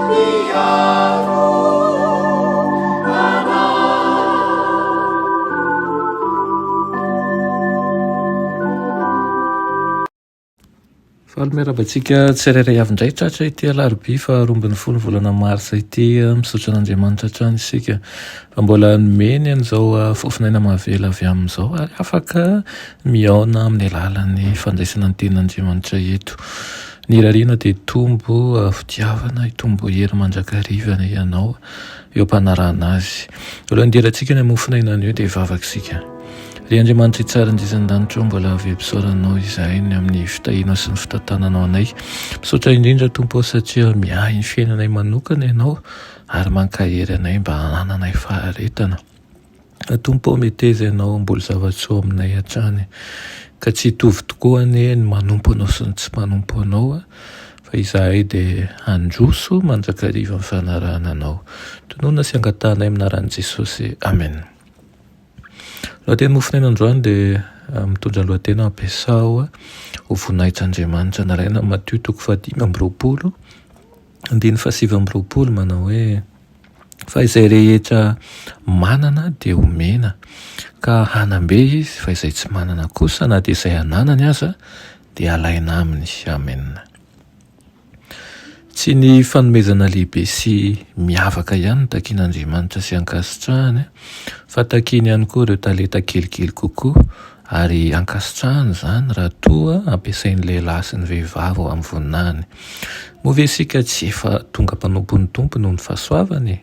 Mpiaro anay. Faly miarahaba antsika tsirairay avy indray tratra ity alarobia faha 12 volana marsa ity. Misaotra an'Andriamanitra hatrany isika fa mbola nomeny an'izao fofonaina mahavela avy amin'izao ary afaka mihaona amin'ny alalan'ny fandraisana ny tenin'Andriamanitra eto. Ny irariana dia hitombo fitiavana, hitombo hery mandrakariva ianao eo am-panarahana azy. Alohan'ny hidirantsika ny mofonaina anio dia hivavaka isika. Ry Andriamanitra tsara indrindra an-danitra ô, mbola avy ampisaoranao izahay ny amin'ny fitahianao sy ny fitantananao anay. Misaotra indrindra Tompo ô satria miahy ny fiainanay manokana Ianao ary mankahery anay mba hanananay faharetana. Tompo ô, meteza Ianao hamboly zava-tsoa aminay hatrany ka tsy hitovy tokoa anie ny manompo Anao sy ny tsy manompo Anao fa izahay dia handroso mandrakariva amin'ny fanarahana Anao. Tononina sy angatahanay amin'ny anaran'i Jesosy. Amen. Lohateny mofonaina androany dia mitondra ny lohateny ampiasao ho voninahitr'Andriamanitra. Nalaina amin'i Matio toko fahadimy amby 20, andininy fahasivy amby 20 manao hoe fa izay rehetra manana dia omena ka hanam-be izy fa izay tsy manana kosa na dia izay ananany aza dia alaina aminy. Amena. Tsy ny fanomezana lehibe sy miavaka ihany no takian'Andriamanitra sy ankasitrahany, fa takiany ihany koa ireo talenta kelikely kokoa, ary ankasitrahany izany raha toa ampiasain'ny lehilahy sy ny vehivavy ho amin'ny voninahiny. Moa ve isika tsy efa tonga mpanompon'ny Tompo noho ny fahasoavany e?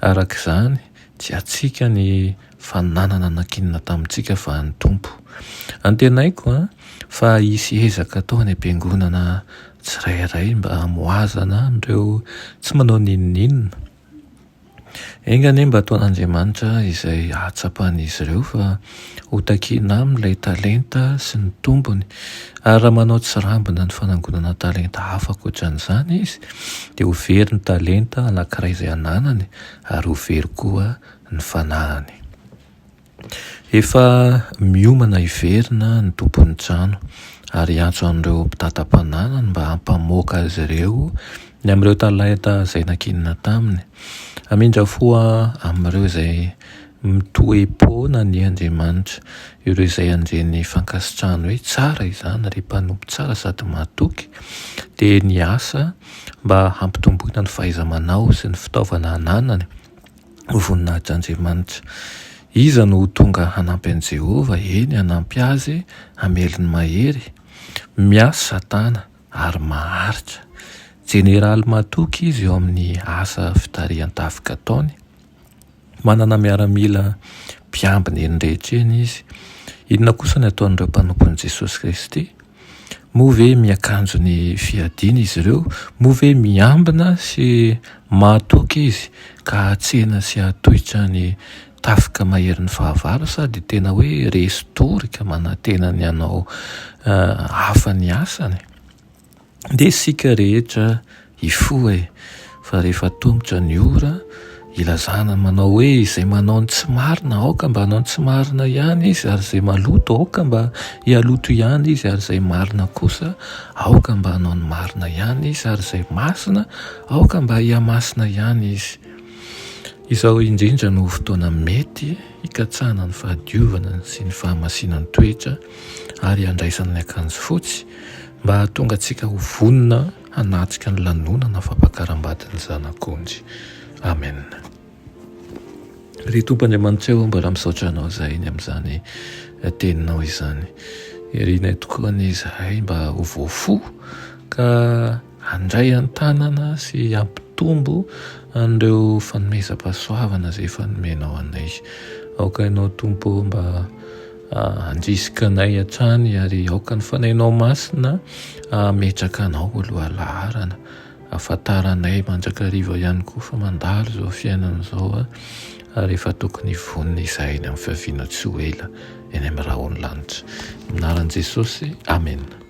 Araka izany, tsy antsika ny fananana nankinina tamintsika fa an'ny Tompo. Antenaiko fa hisy ezaka atao any am-piangonana tsirairay mba hamohazana an'ireo tsy manao n'inon'inona. Enga anie mba hataon'Andriamanitra izay hahatsapan'izy ireo fa ho takiana aminy ilay talenta sy ny tombony. Ary raha manao tsirambina ny fanangonana talenta hafa ankoatran'izany izy, dia ho very ny talenta anankiray izay ananany ary ho very koa ny fanahiny. Efa miomana hiverina ny tompon'ny trano ary hiantso an'ireo mpitantam-pananany mba hampamoaka azy ireo ny amin'ireo talenta izay nankinina taminy. Hamindra fo amin'ireo izay mitoe-poana anie Andriamanitra, ireo izay handre ny fankasitrahany hoe tsara izany ry mpanompo tsara sady mahatoky, dia niasa mba hampitomboina ny fahaiza-manao sy ny fitaovana ananany. Ho voninahitr'Andriamanitra. Iza no ho tonga hanampy an'i Jehovah, eny, hanampy azy hamely ny mahery? Miasa Satana ary maharitra. Jeneraly matoky izy eo amin'ny asa fitarihan-tafika ataony. Manana miaramila mpiambina eny rehetra eny izy. Inona kosa ny ataon'ireo mpanompon'i Jesosy Kristy? Moa ve miakanjo ny fiadiana izy ireo? Moa ve miambina sy mahatoky izy ka hahatsena sy hahatohitra ny tafika maherin'ny fahavalo sa dia tena hoe resy tory ka manantena ny hanao hafa ny asany? Ndeha isika rehetra hifoha e! Fa rehefa atomotra ny ora, ilazana manao hoe izay manao ny tsy marina aoka mba hanao ny tsy marina ihany izy ary izay maloto aoka mba hihaloto ihany izy ary izay marina kosa aoka mba hanao ny marina ihany izy ary izay masina aoka mba hihamasina ihany izy. Izao indrindra no fotoana mety hikatsahana ny fahadiovana sy ny fahamasinan'ny toetra ary handraisana ny akanjo fotsy mba hahatonga antsika ho vonona hanatrika ny lanonana fampakaram-badin'ny Zanak'ondry. Amen. Ry Tompo Andriamanitra ô, mbola misaotra Anao izahay ny amin'izany teninao izany. Irinay tokoa anie izahay mba ho voafoha ka handray an-tanana sy hampitombo an'ireo fanomezam-pahasoavana izay efa nomenao anay. Aoka Ianao Tompo ô mba handrisika anay hatrany ary aoka ny Fanahinao Masina hametraka Anao ho lohalaharana. Ahafantaranay mandrakariva ihany koa fa mandalo izao fiainana izao ary efa tokony hivonona izahay ny amin'ny fiavianao tsy ho ela eny amin'ny rahon'ny lanitra. Amin'ny anaran'i Jesosy, amena.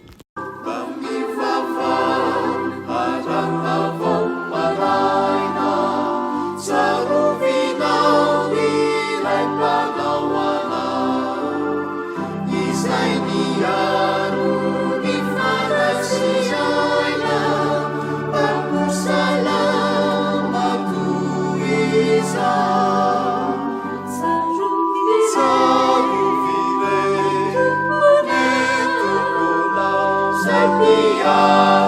Aleloia.